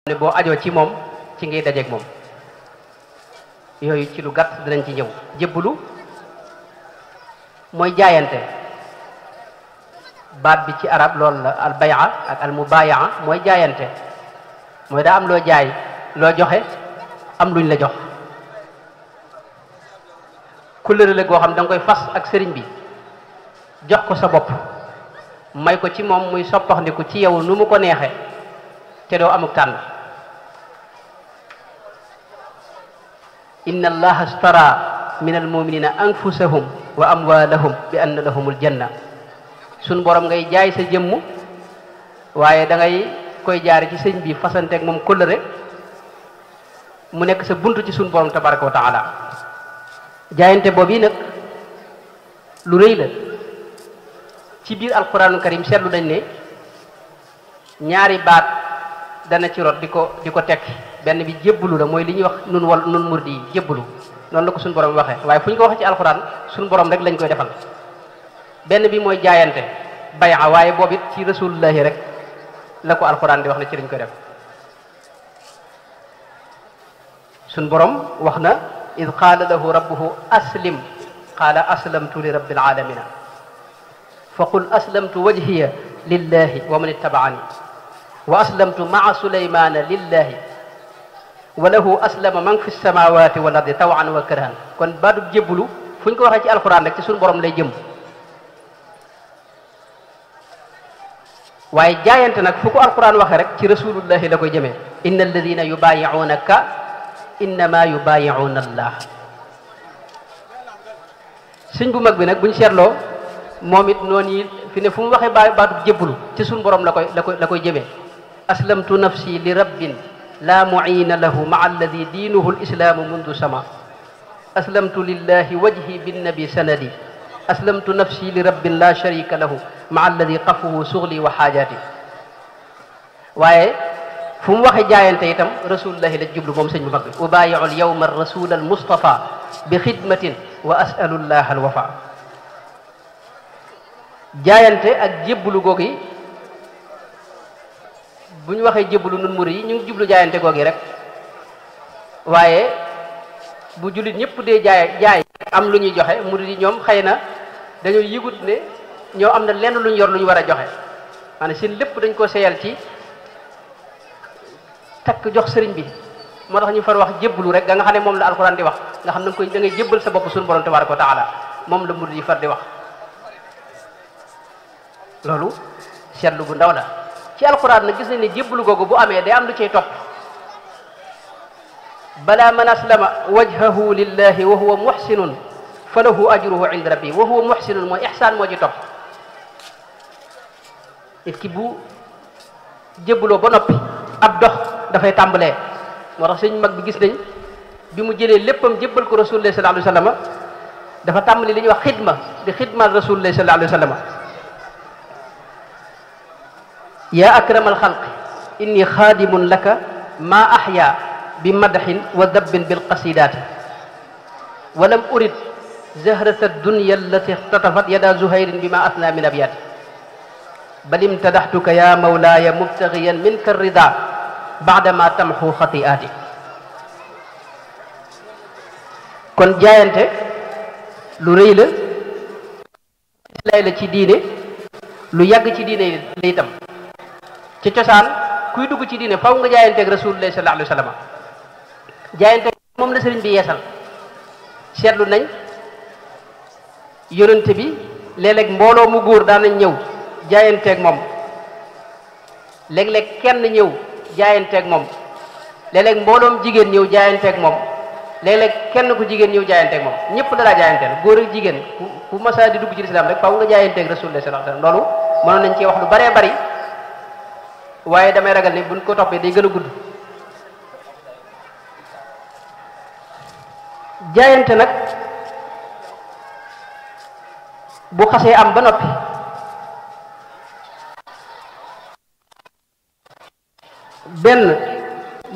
ne boo ajoo ci moom ci ngay dajeeg moom yooyu ci lu gàtt dinañ ci ñëw. jébbalu mooy jaayante baat bi ci arab loolu la al bay'a ak al mubayaa mooy jaayante mooy daa am loo jaay loo joxe am luñ la jox kóllëre la goo xam da nga koy fas ak sëriñ bi jox ko sa bopp may ko ci moom muy soppaxndiku ci yow nu mu ko neexe te doo amuk tànn. inna allaha astara min almuminina anfusahum wa amwalahum bi anna lahumul janna suñ borom ngay jaay sa jëmm waaye da ngay koy jaare ci sëñ bi fasanteeg moom kóllëre mu nekk sa buntu ci suñ borom tabaraka wa taala. jaayante boobu yi nag lu rëy la ci biir alquranul karim seetlu dañ ne ñaari baat dana ci rot di ko tekki benn bi jébbalu la mooy li ñuy wax nun murdi yi jébbalu noonu la ko suñu borom waxee waaye fu ñu ko waxee ci alxuraan suñu borom rek lañ koy defal. benn bi mooy jaayante bay'a waaye boobu it ci rasulullahi rek la ko alxuraan di wax ne ci lañ koy def. suñu borom wax na id qaala lahu rabbuhu aslim qaala aslamtu li rabbil alamina fa qul aslamtu wajhiya lillahi wa man ittabaani wa aslamtu maa sulaymana lillahi wa lahu aslama man fi samawati wal ardi tawan wa karhan. kon baatub jébbalu fu ñu ko waxee ci alxuraan rek ci suñu borom lay jëm waaye jaayante nag fu ko alxuraan waxee rek ci rasulullahi la koy jëmee. inna alladina yubayi'unaka innama yubayi'una allah. sëñ bu mag bi nag buñ seetloo moom it noonu yi fi ne fu mu waxee baatub jébbalu ci suñu borom la koy jëmee. aslamtu nafsi li rabbin la mu'ina lahu ma'a alladi diinuhu lislaamu mundu sama aslamtu lillahi wajhi binnabi sanadi aslamtu nafsi li rabbin la sharika lahu ma'a alladi qafuhu sughli wa xaajaati. waaye fu mu waxee jaayante itam rasulullahi la jublu moom sëñ bu mag bi. ubaayi'u al-yawma ar-rasul al-mustafa bi xidmatin wa as'alu llah al-wafa. jaayante ak jébbalu googu yi bu ñu waxee jébbalu nun murid yi ñu ngi jublu jaayante googi rek waaye bu jullit ñëpp dee jaay am lu ñuy joxe murid yi ñoom xëy na dañoo yëgut ne ñoo am na lenn lu ñu yor lu ñu war a joxe maanaam seen lépp dañ ko seyal ci takk jox sëriñ bi. moo tax ñu far wax jébbalu rek nga xam ne moom la alxuraan di wax nga xam ne da ngay jébbal sa bopp suñu borom tabaraka wa taala moom la murid yi far di wax. loolu seetlu bu ndaw la ci alquran nag gis nañ ne jébbalu googu bu amee day am lu cay topp. bala man aslama wajhahu lillahi wa huwa muhsinun fa lahu ajruhu inda rabbi wa huwa muhsinun mooy ihsaan moo ci topp. nit ki bu jébbaloo ba noppi ab dox dafay tàmbalee. moo tax sëñ mag bi gis nañ bi mu jëlee léppam jébbal ko rasulullah sallallahu alayhi wa sallam dafa tàmbali li ñuy wax xidma di xidmal rasulullah sallallahu alayhi wa sallam. yaa akramal xalqi inni xaadimun laka maa axya bi madaxin wa dabbin bil qasidaati wa lam urid zahrata dunya allati ixtatafat yada zuhayrin bi ma asna min abyaati bal imtadaxtuka ya mawlaaya mubtagiyan minka rida baadama tamxu xatiaati. kon jaayante lu rëy la lay la ci diine lu yàgg ci diine la itam. ci cosaan kuy dugg ci diine faw nga jaayanteeg rasulullah sallallahu alayhi wa sallam. jaayanteeg moom la sëriñ bi yeesal. seetlu nañ yonente bi léeg-léeg mbooloo mu góor daan nañ ñëw jaayanteeg moom léeg-léeg kenn ñëw jaayanteeg moom léeg-léeg mbooloom jigéen ñëw jaayanteeg moom léeg-léeg kenn ku jigéen ñëw jaayanteeg moom ñëpp dalaa jaayanteel góor ak jigéen ku masaa di dugg ci lislaam rek faw nga jaayanteeg rasulullah sallallahu alayhi wa sallam. loolu mënoon nañ cee wax lu baree bari waaye damay ragal ne buñ ko toppee day gën a gudd. jaayante nag bu xasee am ba noppi benn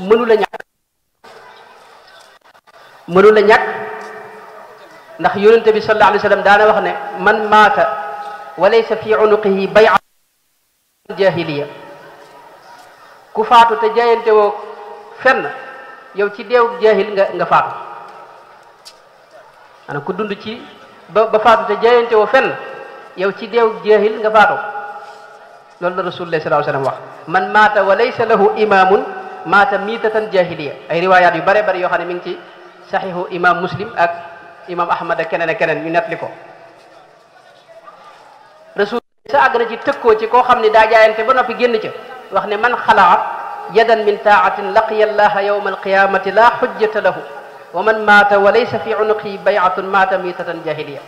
mënu la ñàkk ndax yonente bi sallallahu alayhi wa sallam daana wax ne man maata wa laysa fi unuqihi bay'a jahiliya ku faatu te jaayante woo fenn yow ci deewu jaahil nga faatu maanaam ku dund ci ba faatu te jaayante woo fenn yow ci deewu jaahil nga faatu loolu la rasulullah sallallahu alayhi wasallam wax man maata wa laysa lahu imamun maata miitatan jahiliya ay riwaayaat yu bare bari yoo xam ne mi ngi ci saxiixu imam muslim ak imam ahmad ak keneen ak keneen ñu nettali ko rasul sa àgg na ci tëkkoo ci koo xam ne daa jaayante ba noppi génn ca wax ne man xalaa yadan min taatin laqiya allaha yawma alqiyamati la xujjata lahu wa man maata wa laysa fi unuqi bay'atun maata miitatan jahiliya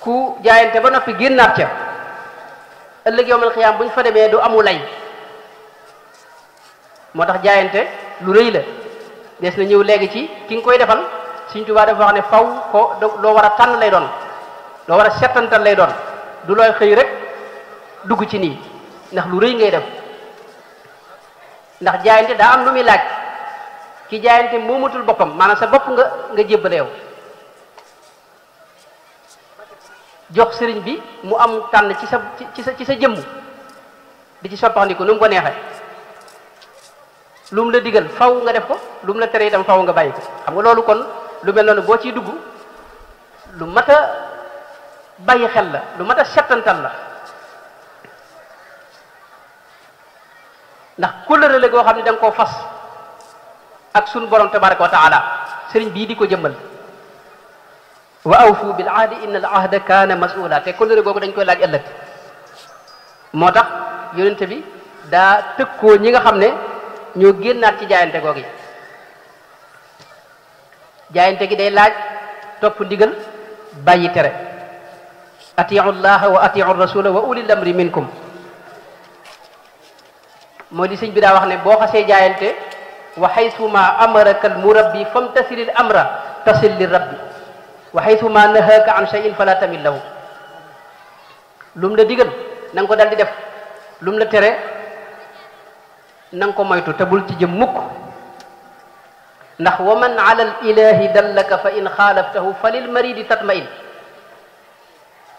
ku jaayante ba noppi génnaat ca ëllëg yawmal qiyaam bu ñu fa demee du amu lay moo tax jaayante lu rëy la des na ñëw léegi ci ki nga koy defal Sëriñ Tuubaa dafa wax ne faw ko loo war a tànn lay doon loo war a settantal lay doon du looy xëy rek dugg ci nii ndax lu rëy ngay def ndax jaayante daa am lu muy laaj ki jaayante moomatul boppam maanaam sa bopp nga jébbale yow jox sëriñ bi mu am tànn ci sa jëmm di ci soppaxndiku nu mu ko neexee lu mu la digal faw nga def ko lu mu la tere itam faw nga bàyyi ko xam nga loolu kon lu mel noonu boo ciy dugg lu mat a bàyyi xel la lu mat a settantal la ndax kóllëre la goo xam ne da nga koo fas ak sunu borom tabaraka wa taala sëriñ bii di ko jëmmal wa awfu bil ahdi inna al ahda kaana mas'ula te kóllëre googu dañ koy laaj ëllëg moo tax yonente bi daa tëkkoo ñi nga xam ne ñoo génnaat ci jaayante googu yi jaayante gi day laaj topp ndigal bàyyi tere atiu llaha wa atiu rasula wa ulil amri minkum mooy li sëñ bi daa wax ne boo xasee jaayante wa xaysuma amaraka al murabbi famtasilil amra tasil li rabbi wa xaysuma nahaaka an shay'in fala tamil lahu lu mu la digal na nga ko dal di def lu mu la tere na nga ko moytu te bul ci jëm mukk ndax wa man ala al ilahi dallaka fa in xaalaftahu fa lil maridi tatmain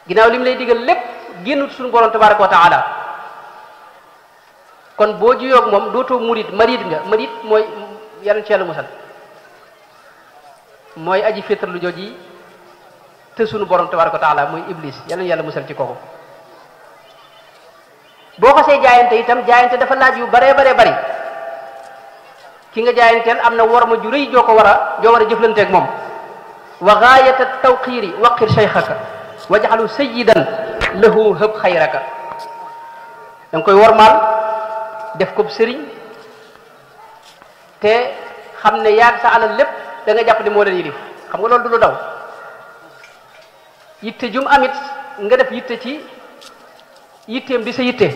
ginnaaw li mu lay digal lépp génnut suñu borom tabaraka wa taala kon boo jiyoog moom dootoo murid marid nga marid mooy yàlla ci yàlla musal mooy aji féetar lu jooji te sunu borom tabaraka wa taala mooy iblis yàlla musal ci kooku boo xasee jaayante itam jaayante dafa laaj yu baree bari ki nga jaayanteel am na worma ju rëy joo war a jëflanteeg moom wa gaayata tawqiiri waqir cheikhaka waj'alu sayyidan lahu hëb xayraka da nga koy wormaal def ko sëriñ te xam ne yaag sa alal lépp da nga jàpp ne moo leen yilif xam nga loolu du lu daw yitte jum amit nga def yitte ci yitteem di sa yitte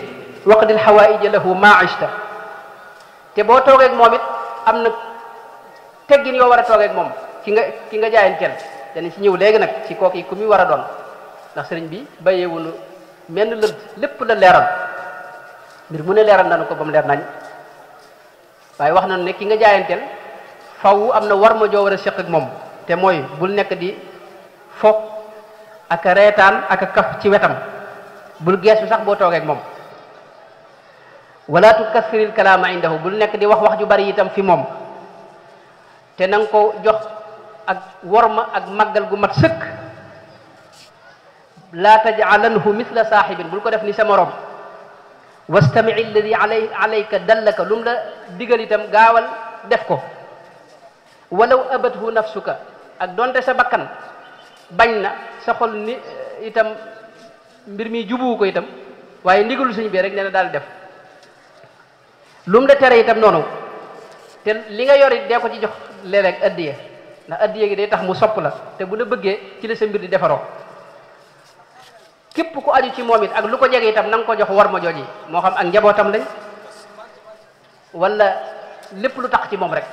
waqdil xawaaija lahu ma ishta te boo toogeeg moom it am na teggin yoo war a toogeeg moom ki nga jaayanteel danañ ci ñëw léegi nag ci kooku yi ku muy war a doon ndax sëriñ bi bàyyeewunu menn lënt lépp la leeral mbir mu ne leeral nañu ko ba mu leer nañ waaye wax nañu ne ki nga jaayanteel faw am na war ma joo war a séq ak moom te mooy bul nekk di fo ak a reetaan ak a kaf ci wetam bul geesu sax boo toogee ak moom wala tukassiril kalaama indahu bul nekk di wax ju bari itam fi moom te na nga ko jox ak worma ak màggal gu mat sëkk laa tajcalanhu misla saaxibin bul ko def ni sa morom wastami alladi alayka dallaka lu mu la digal itam gaawal def ko walaw abathu nafsuka ak donte sa bakkan bañ na sa xol ni itam mbir mi jubuwu ko itam waaye ndigalu suñ bi rek nee na daal def lu mu la tere itam noonu te li nga yor it dee ko ci jox léeg-léeg addiye ndax addiye gi day tax mu sopp la te bu la bëggee ci la sa mbir di defaroo képp ku aju ci moom it ak lu ko jege itam na nga ko jox war ma jooji moo xam ak njabootam lañ wala lépp lu tax ci moom rek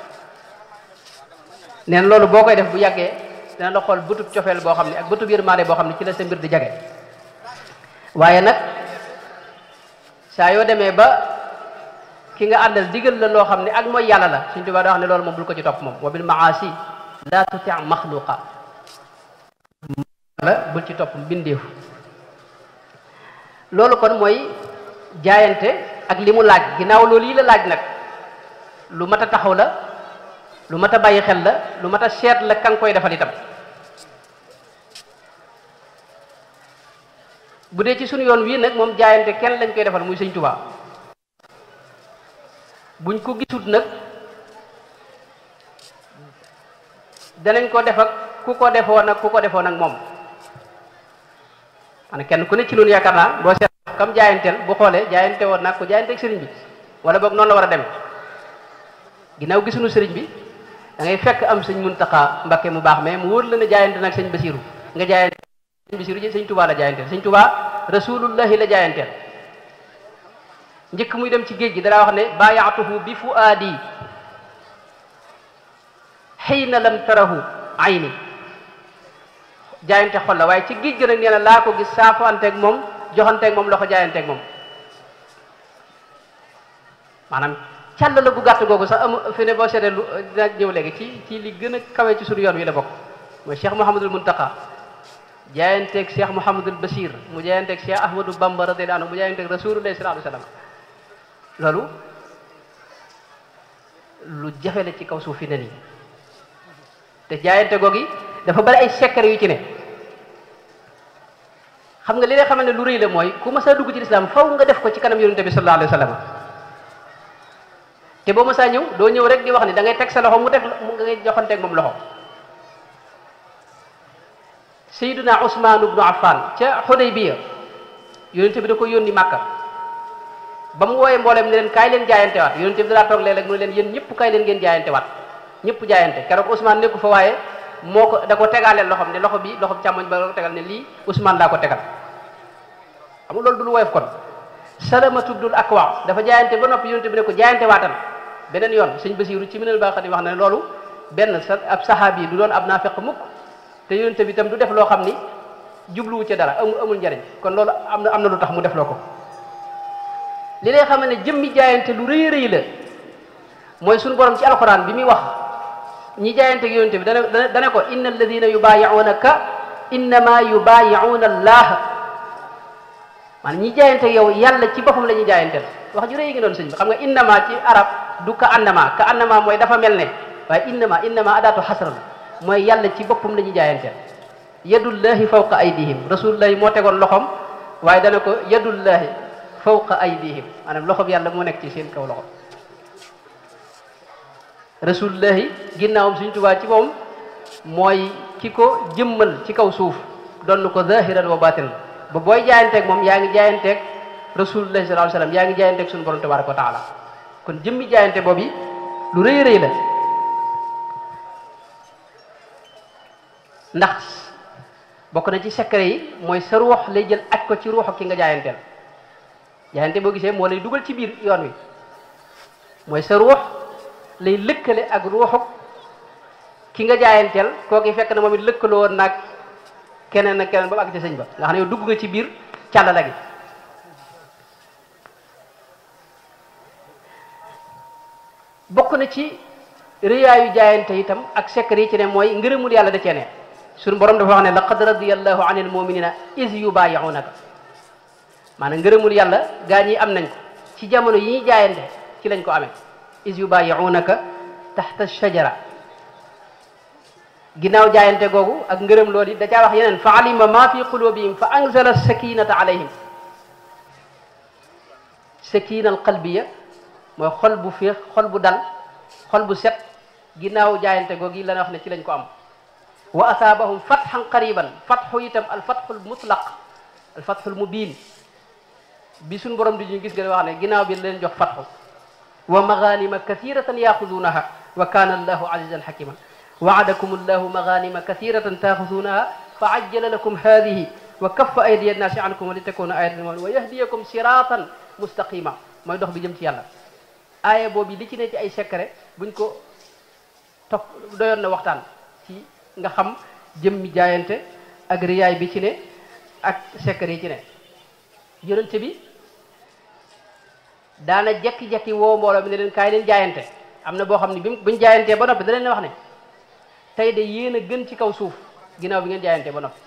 neen loolu boo koy def bu yàggee dina la xool bëtub cofeel boo xam ne ak bëtub yërmaande boo xam ne ci la sa mbir di jage waaye nag saa yoo demee ba ki nga àndal digal la loo xam ne ak mooy yàlla la Sëriñ Tuubaa daa wax ne loolu moom bul ko ci topp moom wa bil maasi la tuti maxluqa la bul ci topp mbindeefu loolu kon mooy jaayante ak li mu laaj ginnaaw loolu yi la laaj nag lu mat a taxaw la lu mat a bàyyi xel la lu mat a seet la ka nga koy defal itam bu dee ci sunu yoon wii nag moom jaayante kenn lañ koy defal muy sëñ Tuubaa buñ ko gisut nag danañ ko def ak ku ko defoon ak moom maanaam kenn ku ne ci loolu yaakaar naa boo seet kam jaayanteel bu xoolee jaayante woon nag ko jaayante ak sëriñ bi wala boog noonu la war a demee ginnaaw gisuñu sëriñ bi da ngay fekk am sëñ Muntaxa Mbakke mu baax mais mu wóor la ne jaayante nag sëñ Basiiru nga jaayante sëñ Basiiru sëñ Tuubaa la jaayanteel sëñ Tuubaa rasulullahi la jaayanteel njëkk muy dem ci géej gi dara wax ne baayaatuhu bi fuaadi xiina lam tarahu ayni jaayante xol la waaye ci géej gi nag nee na laa ko gis saafanteeg moom joxanteeg moom loxo jaayanteeg moom maanaam càll la bu gàtt googu sax fi ne boo seetee lu dina ñëw léegi ci li gën a kawe ci suñu yoon wi la bokk mooy Cheikh Mouhamadul Muntaqa jaayanteeg Cheikh Mouhamadul Bachir mu jaayanteeg Cheikh Ahmadou Bamba radiyallahu anhu mu jaayanteeg Rasulullah sallallahu alayhi wa sallam loolu lu jafe la ci kaw suuf fi ne nii te jaayante googi dafa bari ay secret yu ci ne xam nga li lay xamal ne lu rëy la mooy ku ma saa dugg ci lislaam faw nga def ko ci kanam yonente bi sallallahu alayhi wa sallam te boo ma saa ñëw doo ñëw rek di wax ni da ngay teg sa loxo mu ngay joxanteeg moom loxo Sayyiduna Usmaan ibnu Affan ca Xudaybiya yonente bi da ko yónni Màkka ba mu wooyee mbooleem ne leen kaay leen jaayante waat yonente bi daa toog léeg-léeg mu ne leen yéen ñëpp kaay leen ngeen jaayante waat ñëpp jaayante keroog Usmaan nekku fa waaye moo ko da ko tegaaleel loxom ne loxo bi loxom càmmoñ ba ko tegal ne lii Usmaan daa ko tegal xam nga loolu du lu woyof kon Salamatu bnul Akwa dafa jaayante ba noppi yonente bi ne ko jaayante waatal beneen yoon sëñ Basiiru ci Minanul Baaqil wax na ne loolu benn ab saxaabi du doon ab naafeq mukk te yonente bi itam du def loo xam ni jubluwu ca dara amul njariñ kon loolu am na lu tax mu def loo ko li lay xam ne jëmmi jaayante lu rëy rëy la mooy suñu borom ci alxuraan bi muy wax ñi jaayante ak yonente bi dana ko inna alladina yubaayi'unaka innama yubaayi'una allaha maanaam ñi jaayante ak yow yàlla ci boppam la ñuy jaayanteel wax ju rëy ngi doon sëñ bi xam nga innama ci arab du ka annama mooy dafa mel ne waaye innama adaatu xasra la mooy yàlla ci boppam la ñuy jaayanteel yadullahi fawqa aydihim rasulullahi moo tegoon loxom waaye dana ko yadullahi fawqa aydihim maanaam loxo bi yàlla moo nekk ci seen kaw loxo rasulullahi ginnaawam Sëriñ Tuubaa ci moom mooy ki ko jëmmal ci kaw suuf doon ko zahiran wa batinan ba booy jaayanteeg moom yaa ngi jaayanteeg rasulullahi sallallahu alayhi wasallam yaa ngi jaayanteeg suñu borom tabaraka wa taala kon jëmmi jaayante boobu lu rëy rëy la ndax bokk na ci secret yi mooy sa ruux lay jël aj ko ci ruuxu ki nga jaayanteel jaayante boo gisee moo lay dugal ci biir yoon wi mooy sa ruux lay lëkkale ak ruuxu ki nga jaayanteel kooku fekk na moom it lëkkaloo woon naag keneen ak keneen ba mu àgg ci sëñ ba nga xam ne yow dugg nga ci biir càllala gi bokk na ci rëyaayu jaayante itam ak secret yi ci ne mooy ngërëmul yàlla da cee ne suñu borom dafa wax ne laqad radiyallahu anil muminina iz yubayi'unaka maanaam ngërëmul yàlla gaa ñi am nañ ko ci jamono yi ñuy jaayante ci lañ ko amee iz yubayi'unaka tahta shajara ginnaaw jaayante googu ak ngërëm loolu da caa wax yeneen fa alima ma fi qulubihim fa anzala sakinata alayhim sakina al qalbiya mooy xol bu féex xol bu dal xol bu set ginnaaw jaayante googu yi la wax ne ci lañ ko am wa asaabahum fathan qariban fathu itam al fathul mutlaq al fathul mubin bi suñ borom di ñu gis nga wax ne ginnaaw bi leen jox fathu wa maghanima kathiratan yaxudunaha wa kana allahu azizan hakiman waadakum allahu maghanima kathiratan taaxudunaha fa ajjala lakum hadihi wa kaffa aydiya nnaasi ankum wa litakuna ayatan wa yahdiyakum siratan mustaqima mooy dox bi jëm ci yàlla aaya boobu li ci ne ci ay secret buñ ko topp doyoon na waxtaan ci nga xam jëmmi jaayante ak riyaay bi ci ne ak secret yi ci ne yonente bi daana jekki-jekki woo mbooloo mi ne leen kaay leen jaayante am na boo xam ne buñ jaayantee ba noppi da leen wax ne tey de yéen a gën ci kaw suuf ginnaaw bi ngeen jaayantee ba noppi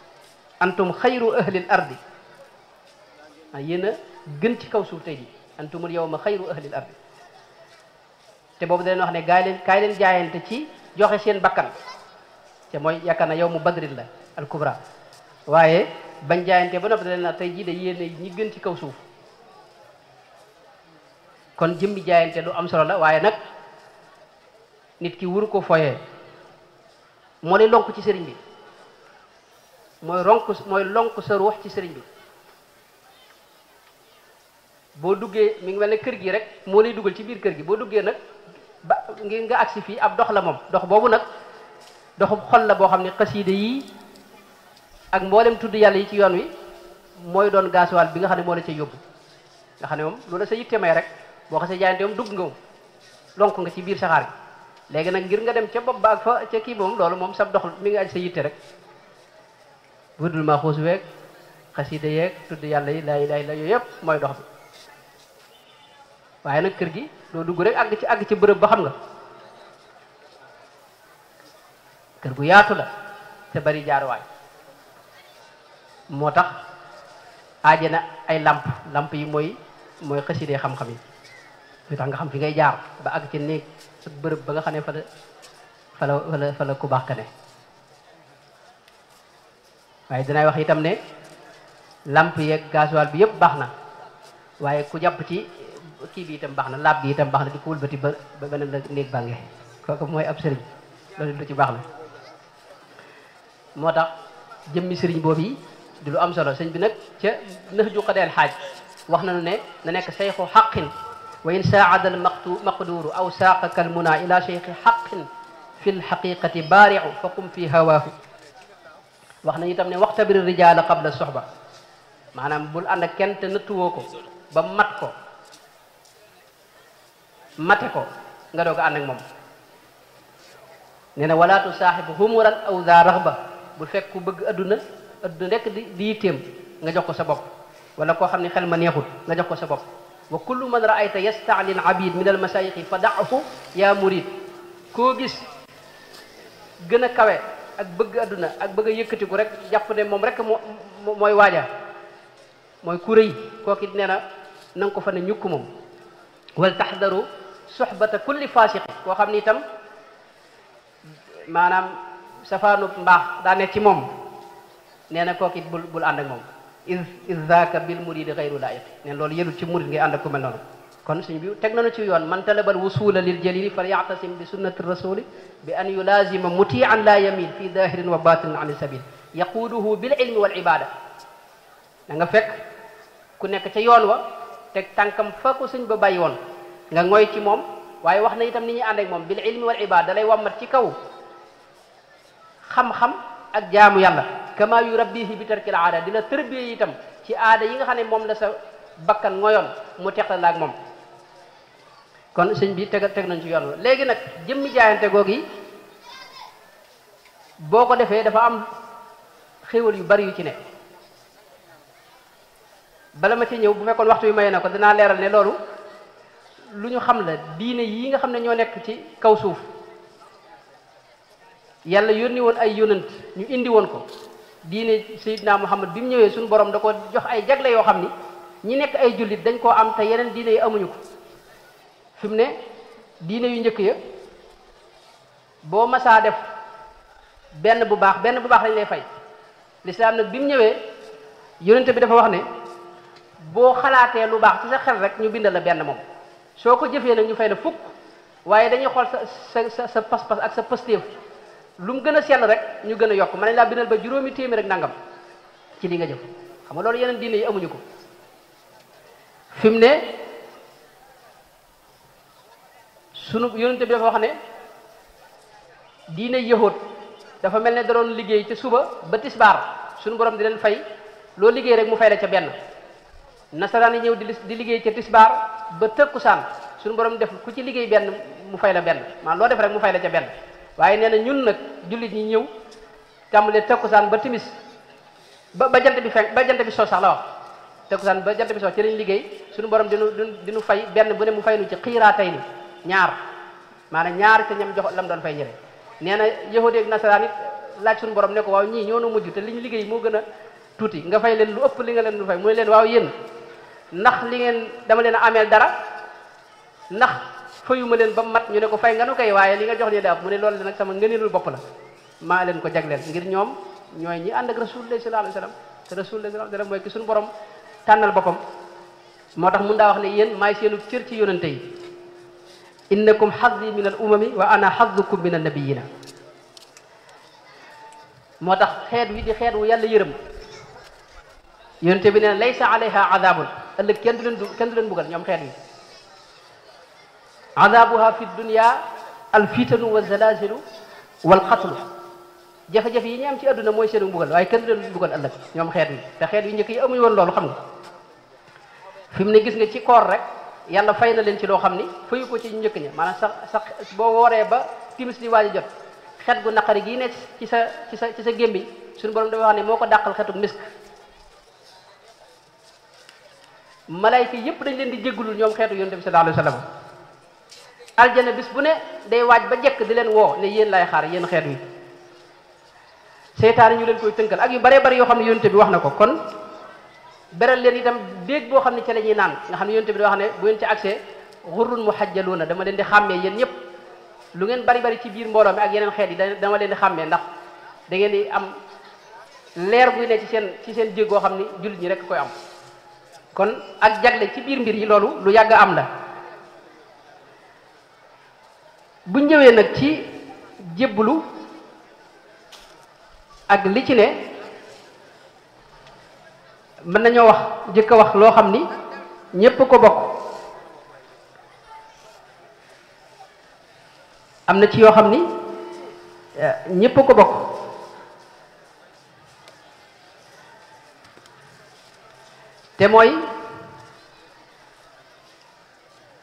antum xayru ahlil ardi yéen a gën ci kaw suuf tey ji antumul yawma xayru ahlil ardi te boobu da leen wax ne kaay leen jaayante ci joxe seen bakkan te mooy yaakaar na yow mu badril la al kubra waaye bañ jaayante ba noppi da leen na tey jii de yéene ñi gën ci kaw suuf kon jëmmi jaayante lu am solo la waaye nag nit ki wuru ko foyee moo lay lonk ci sëriñ bi mooy lonk sa ruux ci sëriñ bi boo duggee mi ngi mel ne kër gi rek moo lay dugal ci biir kër gi boo duggee nag ba ngir nga agsi fii ab dox la moom dox boobu nag doxub xol la boo xam ne xasiida yi ak mboolem tudd yàlla yi ci yoon wi mooy doon gaasuwaal bi nga xam ne moo la ca yóbbu nga xam ne moom loolu sa yitte may rek boo xasee jaayante moom dugg nga moom lonk nga ci biir saxaar gi léegi nag ngir nga dem ca bopp ba ak fa ca kii moom loolu moom sab dox mi ngi aj sa yitte rek budul ma xuus weeg xasiida yeeg tudd yàlla yi laa ilaaha illa yooyu yëpp mooy dox bi waaye nag kër gi doo dugg rek àgg ci bërëb ba xam nga kër gu yaatu la te bari jaaruwaay moo tax aaje na ay lamp yi mooy xasiidee xam-xam yi lu tax nga xam fi ngay jaar ba àgg ci néeg ak bërëb ba nga xam ne fa la ku baax ka ne waaye dinay wax itam ne lamp yeeg gasoil bi yëpp baax na waaye ku jàpp ci kii bi itam baax na laab bi itam baax na di ko wëlbati ba beneen la néeg bànge kooku mooy ab sëriñ loolu lu ci baax na moo tax jëmmi sëriñ boobu yi di lu am solo sëñ bi nag ca nëx ju xadeel xaaj wax nañu ne na nekk sayxu xaqin wa in saada al maqduru aw saaqaka al muna ila cheikhi xaqin fi l xaqiqati baariu fa qum fi hawaahu wax nañu itam ne waxtabir rijaala qabla soxba maanaam bul ànd ak kenn te nëttuwoo ko ba mat ko mate ko nga doog a ànd ak moom nee na wala tusaaxib humuran aw daa raxba bul fekk ku bëgg adduna rekk di yitteem nga jox ko sa bopp wala koo xam ne xel ma neexut nga jox ko sa bopp wa kullu man raayta yastaalin abid min al masayixi fa daahu yaa murid koo gis gën a kawe ak bëgg adduna ak bëgg a yëkkatiku rek jàpp ne moom rek mooy waaja mooy ku rëy kooki nee na nga ko fa ne ñukk moom wal taxdaru soxbata kulli fasiqi koo xam ni itam maanaam safaanu mbaax daa ne ci moom nee na kooki bul ànd ak moom is zaaka bil muridi xayru laiqi neen loolu yëlul ci murid ngay ànd ak ku mel noonu kon suñ bi teg nañu ci yoon man talabal wusula lil jalili fal yactasim bi sunnati rasuli bi an yulazima mutian la yamil fi dahirin wa batinin an sabil yaquuduhu bil ilmi wal ibada da nga fekk ku nekk ca yoon wa teg tànkam fa ko sëñ ba bàyyi woon nga ngoy ci moom waaye wax na itam ni ñuy ànd ak moom bil ilmi wal ibada da lay wammat ci kaw xam-xam ak jaamu yàlla kama yu rabbihi bi tarkil aada di la tërbiye itam ci aada yi nga xam ne moom la sa bakkan ngoyoon mu teqal la ak moom kon sëñ bi teg nañ ci yoon wa léegi nag jëmmi jaayante googu yi boo ko defee dafa am xéwal yu bari yu ci ne bala ma ci ñëw bu fekkoon waxtu wi maye na ko dinaa leeral ne loolu lu ñu xam la diine yi nga xam ne ñoo nekk ci kaw suuf yàlla yónni woon ay yónant ñu indi woon ko diine Seydina Muhammad bi mu ñëwee suñu borom da ko jox ay jagle yoo xam ni ñi nekk ay jullit dañ koo am te yeneen diine yi amuñu ko fi mu ne diine yu njëkk ya boo masaa def benn bu baax lañ lay fay lislaam nag bi mu ñëwee yónante bi dafa wax ne boo xalaatee lu baax ci sa xel rek ñu bindal la benn moom soo ko jëfee nag ñu fay la fukk waaye dañuy xool sa pas-pas ak sa pëstéef lu mu gën a sell rek ñu gën a yokk mën nañ laa bindal ba juróomi téeméer rek nangam ci li nga jëf xam nga loolu yeneen diine yi amuñu ko fi mu ne sunu yonente bi dafa wax ne diine yahud dafa mel ne da doon liggéey ca suba ba tisbaar sunu borom di leen fay loo liggéey rek mu fay la ca benn nasaraan yi ñëw di liggéey ca tisbaar ba tëkkusaan sunu borom def ku ci liggéey benn mu fay la benn maanaam loo def rek mu fay la ca benn waaye nee na ñun nag jullit ñi ñëw tàmbalee tëkkusaan ba timis ba jant bi fenk ba jant bi soo sax la wax tëkkusaan ba jant bi soo ci lañ liggéey sunu borom dinu fay benn bu ne mu fay nu ci xiiraatay ni ñaar maanaam ñaar ca ñam jox lam doon fay ñëre nee na yahudi ak nasaraan it laaj suñu borom ne ko waaw ñii ñoo nu mujj te li ñu liggéey moo gën a tuuti nga fay leen lu ëpp li nga leen du fay mu ne leen waaw yéen ndax li ngeen dama leen a ameel dara ndax fayuma leen ba mat ñu ne ko fay nga nu koy waaye li nga jox nii da mu ne loolu nag sama ngëneelul bopp la maa leen ko jagleel ngir ñoom ñooy ñi ànd ak rasulullah sallallahu alayhi wasallam te rasulullah sallallahu alayhi wasallam mooy ki suñu borom tànnal boppam moo tax mun daa wax ne yéen maay seenu cër ci yonente yi innakum xaddi min al umami wa ana xaddukum min an nabiyina moo tax xeet wi di xeet wu yàlla yërëm yonente bi ne laysa alayha adabun ëllëg kenn du leen bugal ñoom xeet wi adabuha fi dunya al fitanu wa zalazilu wal qatlu jafe-jafe yi ñu am ci àdduna mooy seenu mbugal waaye kenn du leen bugal ëllëg ñoom xeet wi te xeet wi njëkk yi amuñu woon loolu xam nga fi mu ne gis nga ci koor rek yàlla fay na leen ci loo xam ni fayu ko ci njëkk ña maanaam sax boo wooree ba timis di waaj a jot xet gu naqari gii nekk ci sa gémmiñ suñu borom dafa wax ne moo ko dàqal xetuk misk malayka yépp dañ leen di jéggulul ñoom xeetu yonent bi sallallahu alayhi wasallam aljana bis bu ne day waaj ba jekk di leen woo ne yéen lay xaar yéen xeet wi seytaane ñu leen koy tënkal ak yu baree bari yoo xam ne yonent bi wax na ko kon beral leen itam déeg boo xam ne ca la ñuy naan nga xam ne yonent bi di wax ne bu ngeen ci accès xurrun muhajjaluuna dama leen di xàmmee yéen ñëpp lu ngeen bari bari ci biir mbooloo mi ak yeneen xeet yi dama leen di xàmmee ndax da ngeen di am leer buy ne ci seen jéeg goo xam ni jullit ñi rek koy am kon ak jagle ci biir mbir yi loolu lu yàgg am la bu ñëwee nag ci jébbulu ak li ci ne mën nañoo wax jëkk a wax loo xam ni ñépp ko bokk am na ci yoo xam ni ñépp ko bokk te mooy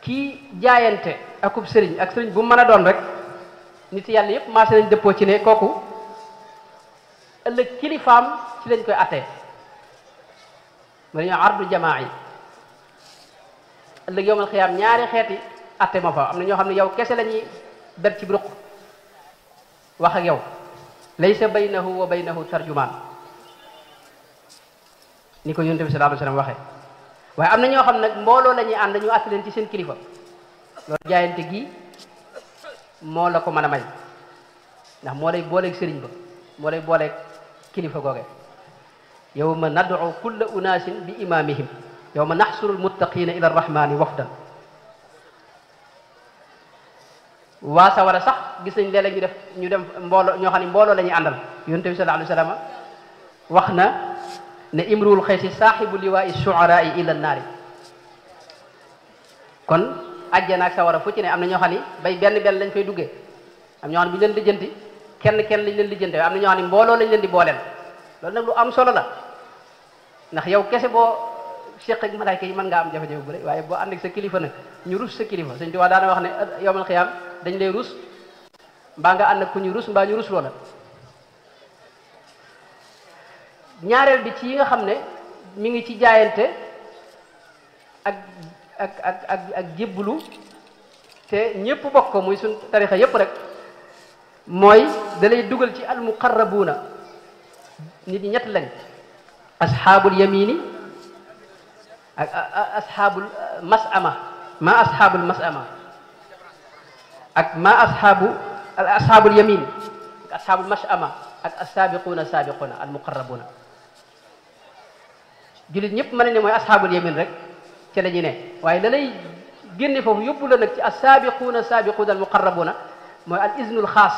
kii jaayante akub sëriñ ak sëriñ bu mën a doon rek nit yàlla yépp maase nañ dëppoo ci ne kooku ëllëg kilifaam ci lañ koy attee ma dañoo ardu jamaa yi ëllëg yowmal xiyaam ñaari xeeti atte moo fa am na ñoo xam ne yow kese la ñuy ber ci ruq wax ak yow laysa baynahu wa baynahu tarjumaan ni ko yonent bi sallallahu alayhi wasallam waxee waaye am na ñoo xam ne nag mbooloo la ñuy ànd ñu atte leen ci seen kilifa loolu jaayante gi moo la ko mën a may ndax moo lay booleeg sëriñ ba moo lay booleeg kilifa googe yawma nad'u kulla unaasin bi imaamihim yawma naxsuru almuttaqiina ila arrahmani wafdan waa sawara sax gis nañ léeg-léeg ñu dem mbooloo ñoo xam ne mbooloo la ñuy àndal yonent bi sallallahu alayhi wasallam wax na ne imruul xaysi saaxibu liwaa'i shu'araa'i ila naari kon àjjana ak sawara fu ci ne am na ñoo xam ne bay benn lañ fay duggee am ñoo xam ne bu ñu leen lijjanti kenn lañ leen lijjante am na ñoo xam ne mbooloo lañ leen di booleel loolu nag lu am solo la ndax yow kese boo seq ak malaayka yi mën ngaa am jafe-jafe bu rëy waaye boo ànd ak sa kilifa nag ñu rus sa kilifa Sëñ Tuubaa daana wax ne yawmal xiyaam dañ lay rus mbaa nga ànd ak ku ñu rus mbaa ñu rus loola ñaareel bi ci yi nga xam ne mi ngi ci jaayante ak jébbulu te ñépp bokk ko muy suñ tarixa yépp rek mooy da lay dugal ci al muqarrabuuna nit ñi ñett lañ asxaabul yamini ak asxaabul mas'ama ma asxaabul mas'ama ak ma asxaabul yamin ak asxaabul mas'ama ak assaabiquuna saabiquuna al muqarrabuuna jullit ñëpp mën nañ ne mooy asxaabul yamin rek ci la ñu ne waaye la lay génne foofu yóbbu la nag ci assaabiquuna saabiquuna al muqarrabuuna mooy al iznul xaas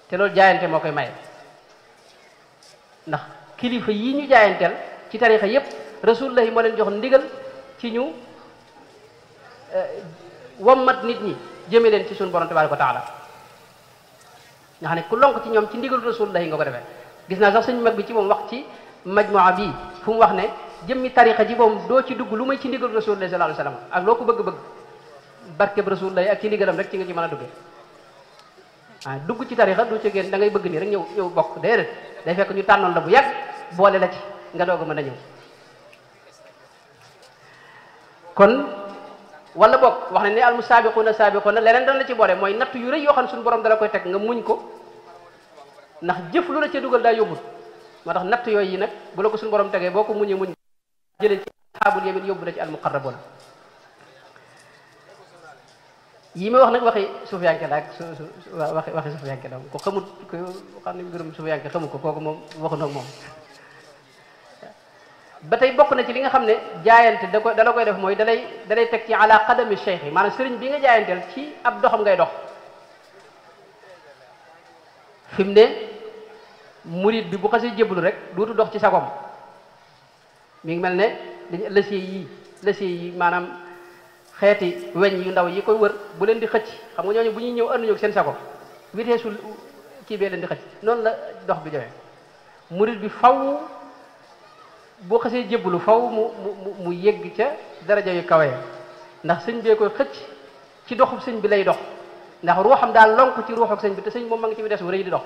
te loolu jaayante moo koy maye ndax kilifa yi ñu jaayanteel ci tarixa yépp rasulullahi moo leen jox ndigal ci ñu wommat nit ñi jëme leen ci suñu borom tabaaraka wa taala nga xam ne ku lonk ci ñoom ci ndigal rasulullahi nga ko defee gis naa sax suñu mag bi ci moom wax ci majmuwa bi fu mu wax ne jëmmi tarixa ji moom doo ci dugg lu may ci ndigal rasulullahi sallallahu alayhi wasallam ak loo ko bëgg-bëgg barkeb rasulullahi ak ci ndigalam rek ci nga ci mën a duggee dugg ci tarixa du ci génn da ngay bëgg nii rek ñëw bokk déedéet day fekk ñu tànnoon la bu yàgg boole la ci nga doog a mën a ñëw kon wala bokk wax ne ni al musaabiquuna saabiquuna leneen dana la ci boole mooy natt yu rëy yoo xam ne suñu borom dala koy teg nga muñ ko ndax jëf lu la ca dugal daa yóbbul moo tax natt yooyu yi nag bu la ko suñu borom tegee boo ko muñee muñ jëlee ci ashaabul yamin yóbbu la ci al muqarrabuna yi ma wax nag waxi sufiyanke la ak waxi sufiyanke la ko xamut ko xam ne mbirum sufiyanke xamu ko kooku moom waxu nag moom ba tey bokk na ci li nga xam ne jaayante da koy def mooy dalay teg ci ala qadami cheikh yi maanaam sëriñ bi nga jaayanteel ci ab doxam ngay dox fi mu ne murid bi bu xasee jébbalu rek dootu dox ci sagom mi ngi mel ne dañu lësier yi maanaam xeeti weñ yu ndaw yi koy wër bu leen di xëcc xam nga ñooñu bu ñuy ñëw ànduñu ak seen sago vitesse sul kii bee leen di xëcc noonu la dox bi joxe murid bi faw boo xasee jébbalu faw mu yegg ca daraja yu kawe ndax sëñ bee koy xëcc ci doxub sëñ bi lay dox ndax ruuxam daal lonk ci ruuxu sëñ bi te sëñ moom ma ngi ci vitesse bu rëy di dox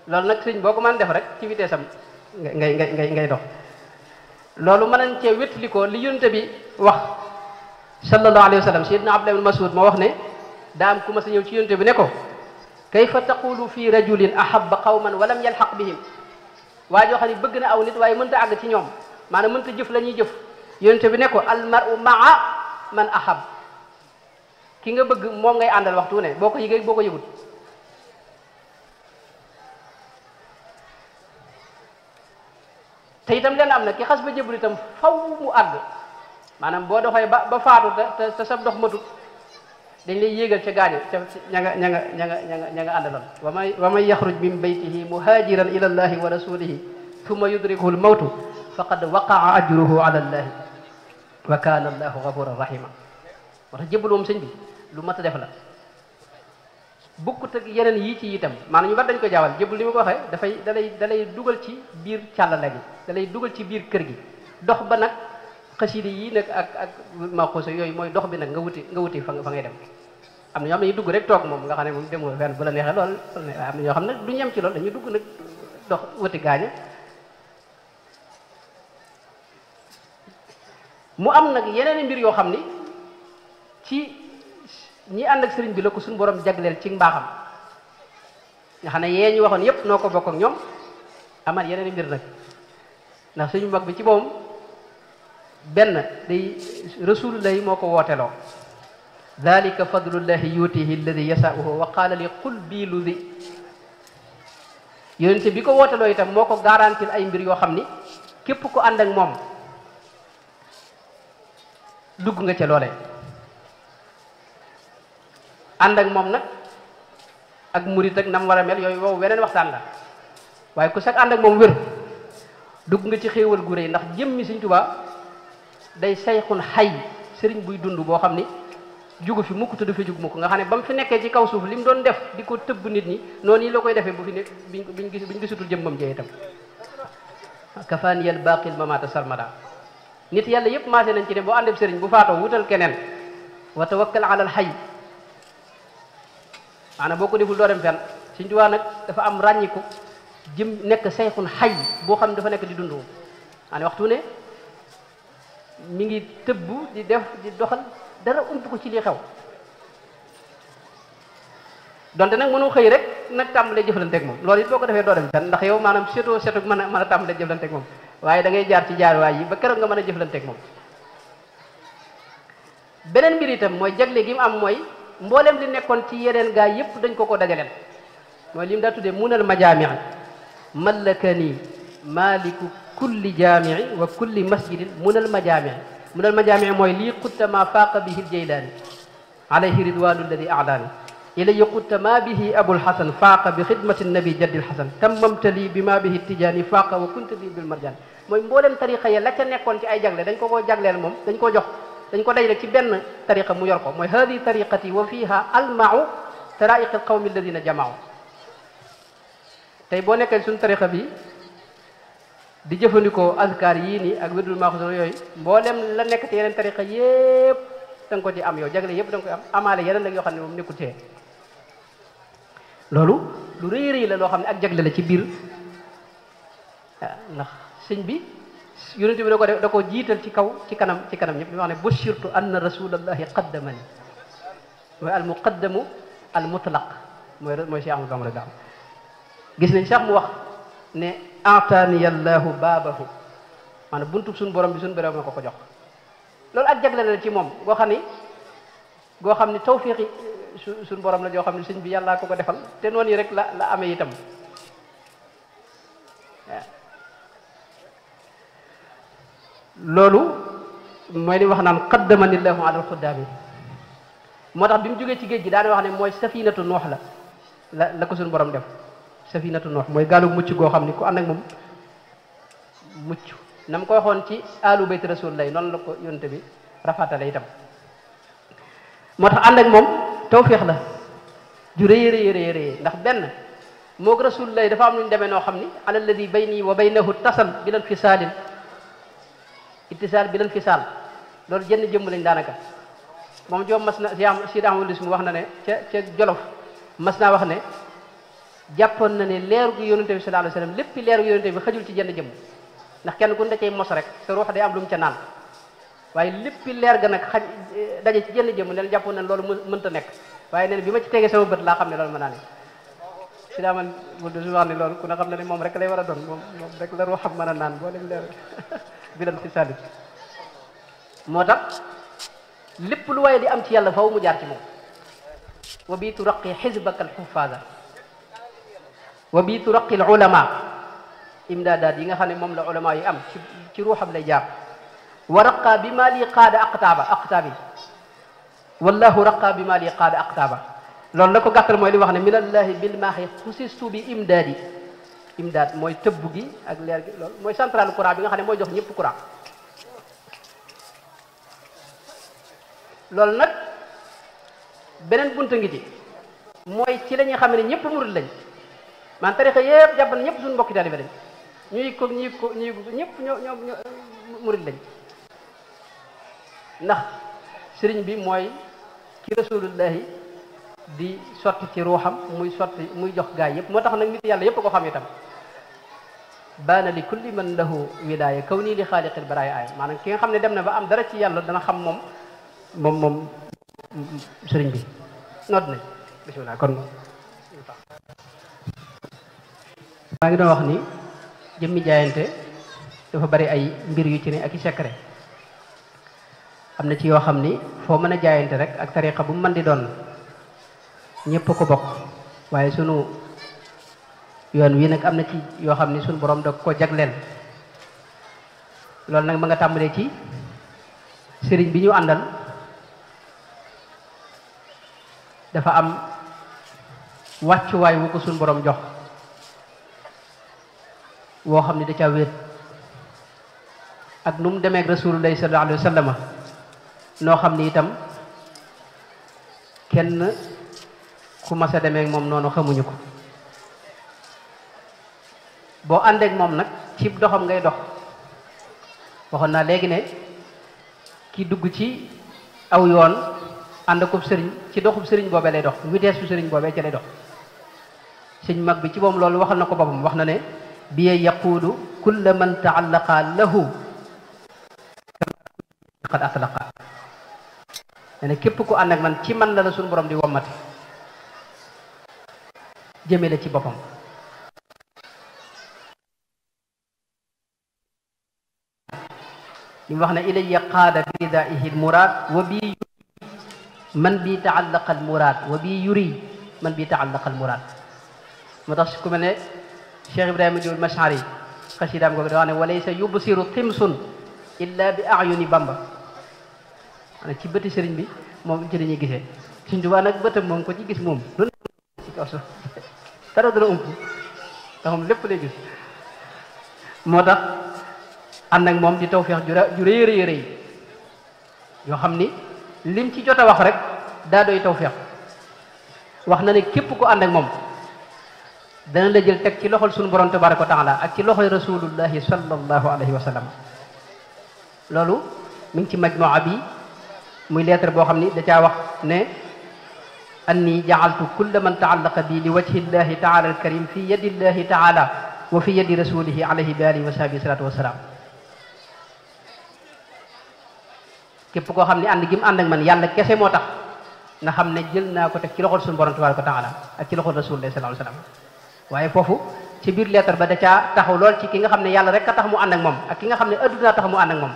loolu nag sëñ boo ko mën def rek ci vitesse am ngay dox loolu mën nañ cee wétli ko li yonent bi wax sallallahu alayhi wa sallam sayyidina Abdullah ibn Mas'ud moo wax ne daa am ku ma sa ñëw ci yonent bi ne ko kayfa taqulu fi rajulin ahabba qawman wa lam yalhaq bihim waa joo xam ne bëgg na aw nit waaye mënta àgg ci ñoom maanaam mënta jëf la ñuy jëf yonent bi ne ko al mar'u ma'a man ahab ki nga bëgg moom ngay àndal waxtu ne boo ko yëgee boo ko yëgut te itam leen am na ki xas ba jébbalu itam faw mu àgg maanaam boo doxee ba faatu te sa dox matut dañ lay yéegal ca gaañu ca ña nga àndaloon wa man yaxruj min baytihi muhajiran ila allahi wa rasulihi thumma yudrikuhu al mawtu faqad waqaa ajruhu ala allahi wa kana allahu gafuran rahima moo tax jébbalu moom sëñ bi lu mat a def la bukkut ak yeneen yii ci itam maanaam ñu bari dañ ko jaawal jébbalu li ma ko waxee dalay dugal ci biir càllala gi dalay dugal ci biir kër gi dox ba nag xasida yi nag ak maqoso yooyu mooy dox bi nag nga wuti fa ngay dem am na ñoo xam ne ñu dugg rek toog moom nga xam ne moom demoo fenn bu la neexee lool am na ñoo xam ne du ñem ci loolu dañuy dugg nag dox wuti gaaña mu am nag yeneen mbir yoo xam ni ci ñi ànd ak sëriñ bi la ko suñu borom jagleel ci mbaaxam nga xam ne yee ñu waxoon yépp noo ko bokk ak ñoom amaat yeneen mbir nag ndax suñu mag bi ci moom benn day rasulullahi moo ko wooteloo dalika fadlullahi yutihi alladi yasauhu wa qaala li qul bii lu di yonente bi ko wooteloo itam moo ko garantil ay mbir yoo xam ni képp ko ànd ak moom dugg nga ca loole ànd ak moom nag ak murit ak nam war a mel yooyu wow weneen waxtaan la waaye ku sax ànd ak moom wér dugg nga ci xéewal gu réy ndax jëmmi Sëriñ Tuubaa day sayxun xay sëriñ buy dund boo xam ni jugu fi mukk te du fi jug mukk nga xam ne ba mu fi nekkee ci kaw suuf li mu doon def di ko tëbb nit ñi noonu yi la koy defee bu fi nekk biñ gisutul jëmmam jee itam kafaaniyal baaqil mamaata sarmada nit yàlla yépp maase nañ ci ne boo àndeb sëriñ bu faatoo wutal keneen wa tawakkal ala al xay maanaam boo ko deful doo dem fenn Sëriñ Tuubaa nag dafa am ràññiku jëm nekk sayxun xay boo xam ne dafa nekk di dund maanaam waxtu ne mi ngi tëbb di def di doxal dara ump ko ci li xew donte nag mënu xëy rek nag tàmbalee jëflanteeg moom loolu it boo ko defee doo dem fenn ndax yow maanaam seetoo mën a tàmbalee jëflanteeg moom waaye da ngay jaar ci jaaruwaay yi ba keroog nga mën a jëflanteeg moom beneen mbir itam mooy jagle gi mu am mooy mboolem li nekkoon ci yeneen gaa yépp dañ ko dajaleel mooy li mu daa tuddee munal majaami mallakani maliku kulli jaamii wa kulli masjidin munal majaami mooy lii xutta ma faaqa bihi ljeylaani alayhi ridwanu alladi aadaani ilay qutta ma bihi abul hasan faaqa bi xidmati nabi jaddil hasan tammamta lii bi ma bihi tijaani faaqa wa kunta lii bil marjaan mooy mboolem tariqa ya la ca nekkoon ci ay jagle dañ ko jagleel moom dañ ko jox dañ ko dajale ci benn tariqa mu yor ko mooy hadi tariqati wa fiha almau taraiq alqawmi alladina jamaau tey boo nekkee suñu tariqa bi di jëfandikoo azkar yii nii ak wirdul maaxuus yooyu mboolem la nekk ci yeneen tariqa yépp da nga ko ci am yow jagle yépp da nga koy am amaale yeneen nag yoo xam ne moom nekkul tee loolu lu rëy rëy la loo xam ne ak jagle la ci biir ndax sëñ bi yonent bi da ko jiital ci kaw ci kanam ñëpp li wax ne bushirtu anna rasulallahi qaddamani mooy al muqaddamu al mutlaq mooy Cheikh Ahmadou Bamba gis nañ sax mu wax ne aataaniya allahu baabahu maanaam buntub suñu borom bi suñu borom ma ko jox loolu ak jagle la ci moom goo xam ni tawfiqi suñu borom la joo xam ne sëñ bi yàllaa ko defal te noonu yi rek la amee itam waaw loolu mooy li wax naan qaddamanillahu ala alxuddaami moo tax bi mu jógee ci géej gi daane wax ne mooy safinatu noox la ko suñu borom def safinatu noox mooy gaalu mucc goo xam ni ku ànd ak moom mucc na mu ko waxoon ci alu bayt rasulullah noonu la ko yonte bi rafatale itam moo tax ànd ak moom tawfiix la ju rëy rëy ndax benn moog rasulullah dafa am lu ñu demee noo xam ni ala alladi bayni wa baynahu tasal bilan fisaalin ittisaal bilan fisaal loolu jenn jëmm lañ daanaka moom joom mas na Sidi Ahmadu Lis mu wax na ne ca Jolof mas naa wax ne jàppoon na ne leeru gi yonente bi sallallahu alayhi wasallam lépp leeru yonente bi xajul ci jenn jëmm ndax kenn ku ne da cay mos rek sa ruux day am lu mu ca naan waaye lépp leer ga nag xaj daje ci jenn jëmm ne jàppoon na loolu mënta nekk waaye nee na bi ma ci tegee sama bët laa xam ne loolu mën naa ne Sidi Ahmadu Lis wax ne loolu ku ne xam ne ne moom rek lay war a doon moom rek la ruuxam mën a naan boo leen leer bilan fi salit moo tax lépp lu waaye di am ci yàlla faw mu jaar ci moom wa bi turaqi xisbaka alxufaada wa bi turaqi alulama imdaadaat yi nga xam ne moom la ulama yi am ci ruuxam lay jaar wa raqa bi ma li qaada aqtaabi wallahu raqa bi ma li qaada aqtaaba loolu la ko gàttal mooy li wax ne min allahi bil maaxi xusistu bi imdaad mooy tëbb gi ak leer gi loolu mooy central courant bi nga xam ne mooy jox ñëpp courant loolu nag beneen bunta ngi ci mooy ci la ñuy xam ne ñëpp murid lañ man tarixa yëpp jàpp na ñëpp suñu mbokki taalibe lañ ñëpp ñoo murid lañ ndax sëriñ bi mooy ci rasulullahi di sotti ci ruuxam muy jox gaay yëpp moo tax nag nit yàlla yëpp ko xam itam baana li kulli man lahu wilaaya kaw nii li xaaliqil baraaya aaya maanaam ki nga xam ne dem na ba am dara ci yàlla dana xam moom sëriñ bi noot nañ bismillah kon maa ngi doon wax ni jëmmi jaayante dafa bari ay mbir yu ci ne ak i secret am na ci yoo xam ni foo mën a jaayante rek ak tariqa bu mu mën di doon ñëpp ko bokk waaye sunu yoon wi nag am na ci yoo xam ni sunu borom da ko jagleel loolu nag ma nga tàmbalee ci sëriñ bi ñu àndal dafa am wàccuwaay wu ko sunu borom jox woo xam ni da caa wéet ak nu mu demee ak rasulullahi sallallahu alayhi wa sallam noo xam ni itam kenn ku mas a demee moom noonu xamuñu ko boo àndeek moom nag ci doxam ngay dox waxoon naa léegi ne ki dugg ci aw yoon ànd ko sëriñ ci doxub sëriñ boobee lay dox vitesse su sëriñ boobee ci lay dox sëñ mag bi ci moom loolu waxal na ko boppam wax na ne bi yaquulu kulla man taallaqa lahu qad atlaqa ne képp ku ànd ak man ci man la suñu borom di wommate jëme la ci boppam li mu wax ne ilayya qaada bi ridaihi almuraad wa bi man bi taallaqa almuraad wa bi yuri man bi taallaqa almuraad moo tax ku mel ne Cheikh Ibrahima Diop Mashari xasidaam googu da wax ne walaysa yubsiru timsun illa bi ayuni Bamba maanaam ci bëti sëriñ bi moom ci la ñuy gisee Sëriñ Tuubaa nag bëtam moom ko ci gis moom lu ci kaw suuf dara dara ump te moom lépp lay gis moo tax ànd ak moom di tawfeex ju rëy rëy yoo xam ni lim ci jot a wax rek daa doy tawfeex wax na ne képp ku ànd ak moom dana la jël teg ci loxol suñu borom tabaraka wa taala ak ci loxoy rasulullahi sallallahu alayhi wa sallam loolu mi ngi ci majmuwa bi muy lettre boo xam ni da caa wax ne anni jaaltu kulla man taallaqa bi li wajhi llahi taala alkarim fi yadi llahi taala wa fi yadi rasulihi alayhi bi alihi wa sahbihi salatu wasalaam képp koo xam ne ànd gi mu ànd ak man yàlla kese moo tax nga xam ne jël naa ko teg ci loxol suñu borom tabaraka wa taala ak ci loxol rasulillahi sallallahu alayhi wa sallam waaye foofu ci biir lettre ba da caa taxaw lool ci ki nga xam ne yàlla rek a tax mu ànd ak moom ak ki nga xam ne adduna tax mu ànd ak moom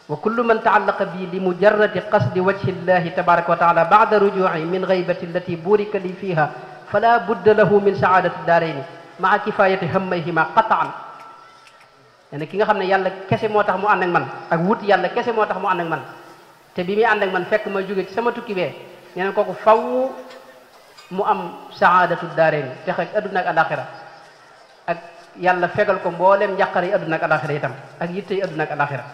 wa kullu man taallaqa bi li mujarradi qasdi wajhi llahi tabaraka wa taala ba'da ruju'i min ghaybati allati burika li fiha fala budda lahu min saadati daarayni maa kifayati hammayhima qat'an ne ki nga xam ne yàlla kese moo tax mu ànd ak man ak wut yàlla kese moo tax mu ànd ak man te bi muy ànd ak man fekk ma jóge ci sama tukki bee nee na kooku faw mu am saadatu daarayni texe ak adduna ak alaxira ak yàlla fegal ko mboolem njàqare yi adduna ak alaxira itam ak yitte yi adduna ak alaxira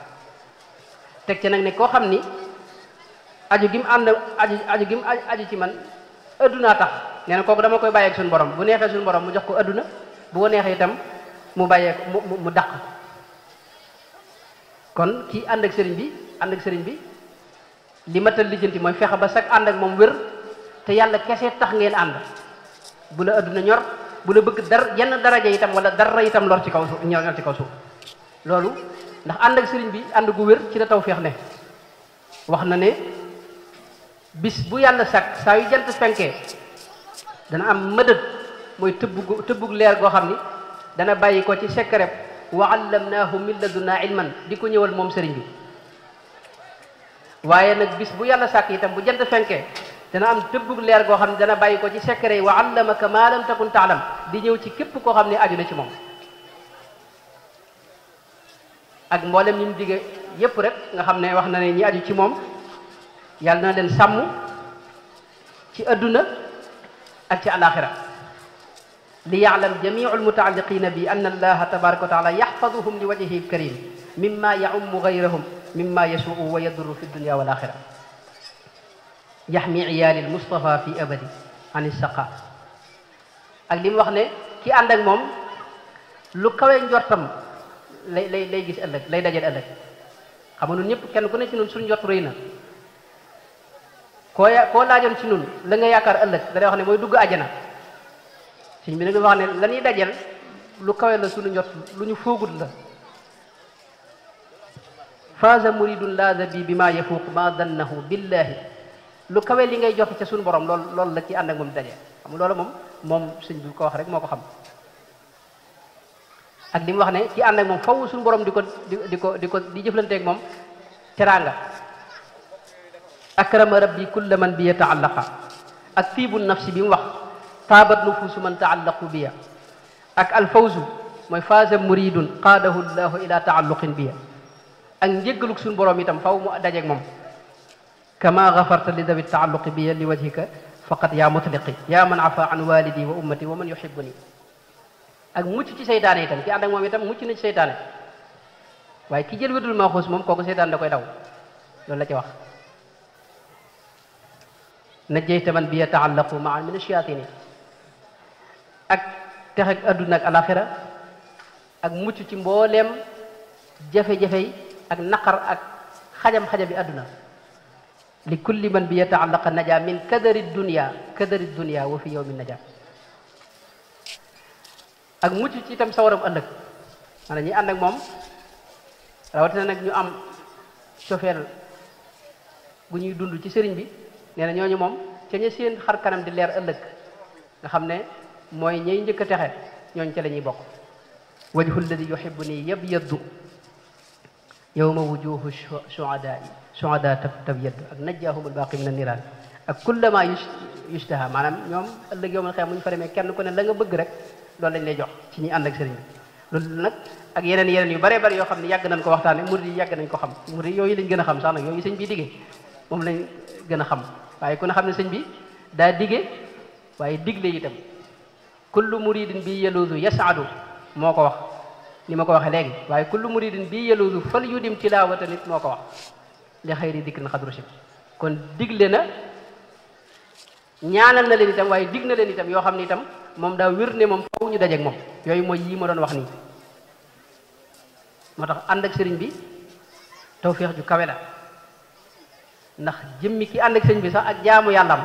teg ci nag ne koo xam ni aju gi mu ànd aju gi mu aju ci man addunaa tax nee na kooku dama koy bàyyeeg suñu borom bu neexee suñu borom mu jox ko adduna bu ko neexee itam mu bàyyeeg mu dàq kon kii ànd ak sëriñ bi li matal lijjanti mooy fexe ba sag ànd ak moom wér te yàlla kese tax ngeen ànd bu la adduna ñor bu la bëgg yenn daraja itam wala dara itam lor ci kaw suuf ñor ci kaw suuf loolu ndax ànd ak sëriñ bi ànd gu wér ci la tawfeex ne wax na ne bis bu yàlla sàkk saa yu jant fenkee dana am mëdët mooy tëbbug leer goo xam ni dana bàyyi ko ci sekkareb wa allamnaahu min ladunna ilman di ko ñëwal moom sëriñ bi waaye nag bis bu yàlla sàkk itam bu jant fenkee dana am tëbbug leer goo xam ne dana bàyyi ko ci sekkare wa allamaka ma lam takun taalam di ñëw ci képp koo xam ne aju na ci moom ak mboolem ñi mu digge yépp rek nga xam ne wax na ne ñi aju ci moom yàlla na leen sàmm ci adduna ak ci alaxira li ya'lam jami'u almutaalliqina bi anna allaha tabaraka wa taala yaxfaduhum li wajhihi alkarim mimma ya'ummu gayrahum mimma yasu'u wa yadurru fi dunya wal axira yaxmi iyaali almustafa fi abadi an issaqa ak li mu wax ne ki ànd ak moom lu kawe njortam lay gis ëllëg lay dajal ëllëg xam nga ñun ñëpp kenn ku ne ci ñun suñu njort rëy na koo laajoon ci ñun la nga yaakaar ëllëg da lay wax ne mooy dugg àjjana sëñ bi nag wax ne la ñuy dajal lu kawe la suñu njort lu ñu foogut la faaza muridun laaza bi ma yafuuq ma dannahu billahi lu kawe li ngay jot ca suñu borom loolu la ci ànd ak moom daje xam loolu moom sëñ bi ko wax rek moo ko xam ak li mu wax ne ci ànd ak moom faw suñu borom di jëflanteeg moom teraanga akrama rabbi kulla man bi yataallaqa ak tiibu nafsi bi mu wax taabat nufuusu man taallaqu biya ak alfawzu mooy faaza muridun qaadahu llahu ila taalluqin biya ak njéggalug suñu borom itam faw mu dajeeg moom kama gafarta li dawi taalluqi biya li wajhika faqat yaa mutliqi yaa man afa an walidi wa ummati wa man yuhibbuni ak mucc ci seytaane itam ki ànd ak moom itam mucc na ci seytaane waaye ki jël wérdul maaxuus moom kooku seytaane da koy daw loolu la ci wax najjayta man bi yataallaqu maan min ash-shayatini ak texeg adduna ak alaxira ak mucc ci mbooleem jafe-jafey ak naqar ak xajam-xajam bi adduna li kulli man bi yataallaqa naja min kadari dunya wa fi yawmi naja ak mucc ci itam sawaram ëllëg maanaam ñi ànd ak moom rawatina nag ñu am cofeel gu ñuy dund ci sëriñ bi nee na ñooñu moom ca ña seen xar kanam di leer ëllëg nga xam ne mooy ñay njëkk a texe ñooñu ca la ñuy bokk wajhu alladi yuhibbuni yabyaddu yawma wujuhu suada tabyaddu ak najjaahum albaqi min anniraan ak kullama yushtaha maanaam ñoom ëllëg yowmal xiyaama mu ñu fa demee kenn ku ne la nga bëgg rek loolu lañ lay jox ci ñi ànd ak sëriñ bi loolu nag ak yeneen yu bare bari yoo xam ne yàgg nañ ko waxtaane murid yi yàgg nañ ko xam murid yooyu lañ gën a xam sax nag yooyu sëñ bi diggee moom lañ gën a xam waaye ku ne xam ne sëñ bi daa dige waaye digle itam kullu muridin bi yaluudu yasaadu moo ko wax ni ma ko waxee léegi waaye kullu muridin bi yaluudu fal yudim tilaawata nit moo ko wax li xayri dikrin xadru sim kon digle na ñaanal na leen itam waaye dig na leen itam yoo xam ne itam moom daa wér ne moom faw ñu dajeek moom yooyu mooy yii ma doon wax nii moo tax ànd ak sëriñ bi tawféex ju kawe la ndax jëmmi ki ànd ak sëriñ bi sax ak jaamu yàllam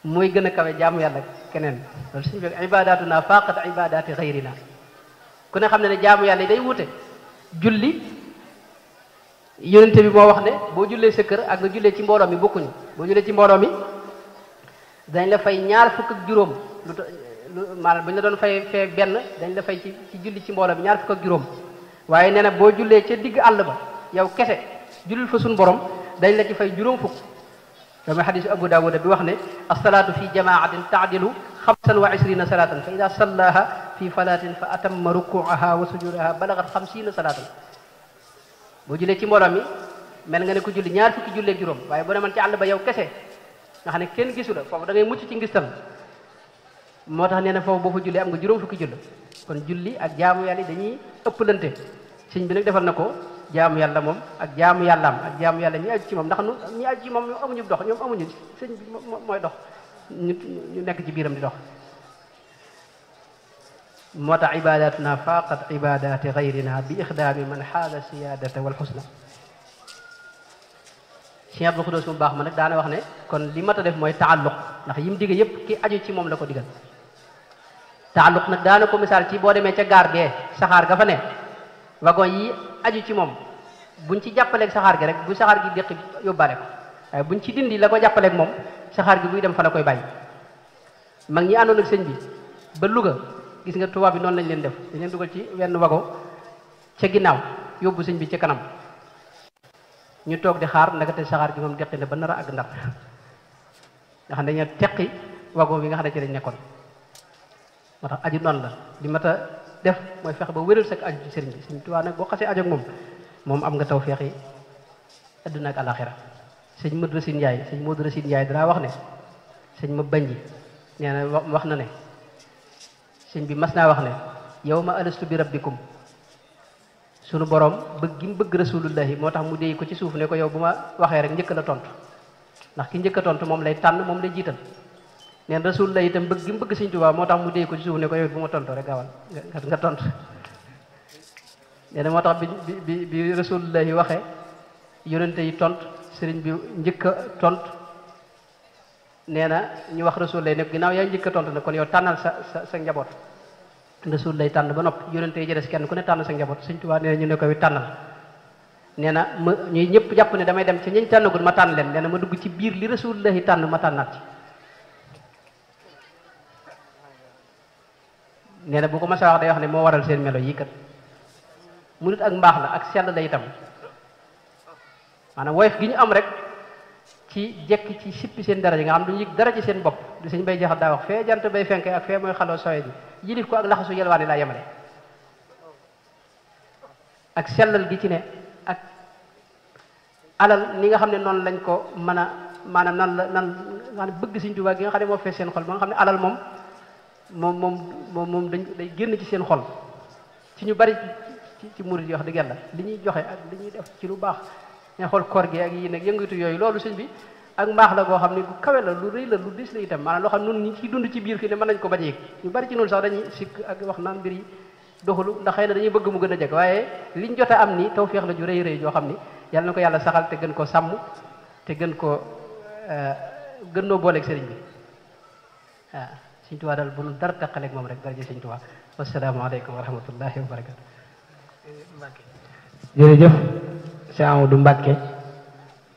mooy gën a kawe jaamu yàlla keneen loolu sëriñ bi ibadaatuna faqat ibadaati xayrina ku ne xam ne ne jaamu yàlla yi day wute julli yonente bi moo wax ne boo jullee sa kër ak nga jullee ci mbooloo mi bokkuñu boo jullee ci mbooloo mi dañ la fay 20 fukk ak juróom maanaam bu ñu la doon fay benn dañ la fay ci julli ci mbooloo bi ñaar fukk ak juróom waaye nee na boo jullee ca digg àll ba yow kese jullil fa suñu borom dañ la ci fay juróom fukk loolu mooy xadisu Abu Dawud bi wax ne as-salaatu fi jamaatin taadilu 25 salaatan fa ida sallaha fi falatin fa atamma rukuaha wa sujudaha balagat 50 salaatan boo jullee ci mbooloo mi mel nga ne ko julli ñaar fukki julleeg juróom waaye boo demoon ci àll ba yow kese nga xam ne kenn gisu la foofu da ngay mucc ci ngistal moo tax nee na foofu boo fa jullee am nga juróom fukki julli kon julli ak jaamu yàlla dañuy ëppalante sëñ bi nag defal na ko jaamu yàlla moom ak jaamu yàllaam ak jaamu yàlla ñi aju ci moom ndax ñi aju ci moom ñoom amuñu dox ñoom amuñu sëñ bi mooy dox ñu nekk ci biiram di dox moo tax ibadatuna faqat ibadati gayrina bi ixdaami man xaala siyadata wal xusna Cheikh Abdou Khoudoss mu baax ma nag daana wax ne kon li mat a def mooy taalluq ndax yim digge yépp ki aju ci moom la ko digal taalluq nag daana ko misaal ci boo demee ca gaar gee saxaar ga fa ne wagon yi aju ci moom buñ ci jàppaleeg saxaar gi rek bu saxaar gi déqi yóbbaale ko waaye buñ ci dindi la ko jàppaleeg moom saxaar gi buy dem fa la koy bàyyi mag ñi àndoon ak sëñ bi ba Louga gis nga tubaab bi noonu lañ leen def dañ leen dugal ci wenn wagon ca ginnaaw yóbbu sëñ bi ci kanam ñu toog di xaar ndagate saxaar gi moom deqi na ba nar a àgg Ndar nga xam ne dañoo teqi wagon bi nga xam ne ci lañ nekkoon moo tax aju noonu la li mat a def mooy fexe ba wéral sak aju ci sëriñ bi sëñ Tuubaa nag boo xasee aju ak moom am nga tawfeex yi adduna ak alaxira sëñ Modou Racine Ndiaye danaa wax ne sëñ ma banji nee na wax na ne sëñ bi mas naa wax ne yow ma alastu bi rabbikum sunu borom bëgg gi mu bëgg rasulullahi moo tax mu déy ko ci suuf ne ko yow bu ma waxee rek njëkk la tontu ndax ki njëkk a tontu moom lay tànn moom lay jiital neen rasulullahi itam bëgg gi mu bëgg sëñ Tuubaa moo tax mu déy ko ci suuf ne ko yow bu ma tontu rek gaawal nga tontu nee na moo tax bi rasulullahi waxee yonente yi tontu sëriñ bi njëkk a tontu nee na ñu wax rasulullahi ne ginnaaw yaay njëkk a tontu ne kon yow tànnal sa njaboot rasul lay tànn ba noppi yonente yi jëles kenn ku ne tànn sa njaboot sëñ Tuubaa nee na ñu ne ko wi tànnal nee na ma ñuy ñëpp jàpp ne damay dem ci ñañ tànnagul ma tànn leen nee na ma dugg ci biir li rasulullahi tànn ma tànnaat ci nee na bu ko masa wax day wax ne moo waral seen melo yi kat mu nit ak mbaax la ak sell la itam maanaam woyof gi ñu am rek ci jekk ci sippi seen dara ji nga xam duñu yëg dara ci seen bopp di sëñ bay jaxat daa wax fee jant bay fenke ak fee mooy xaloo sowe ji yilif ko ak laxasu yelwaani laa yemale ak sellal gi ci ne ak alal ni nga xam ne noonu lañ ko mën a maanaam nan bëgg sëñ Tuubaa gi nga xam ne moo fees seen xol ba nga xam ne alal moom day génn ci seen xol ci ñu bari ci murid yi wax dëgg yàlla li ñuy joxe ak li ñuy def ci lu baax nga xool koor gi ak yi nag yëngatu yooyu loolu sëñ bi ak mbaax la goo xam ne bu kawe la lu rëy la lu dis la itam maanaam loo xam ne nun ñi ciy dund ci biir fii ne mën nañ ko bañ a yëg ñu bari ci noonu sax dañuy sikk ak wax naan mbir yi doxalu ndax xëy na dañuy bëgg mu gën a jeg waaye liñ jot a am ni tawfeex la ju rëy rëy joo xam ni yàlla na ko yàlla saxal te gën ko sàmm te gën noo booleeg sëriñ bi waaw sëñ Tuubaa daal bu nu dara taqaleeg moom rek daraja sëñ Tuubaa wasalaamaaleykum wa rahmatullahi wa barakatu jërëjëf Cheikh Amadou Mbacke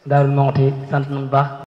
Daarul Muxti sant nañu baax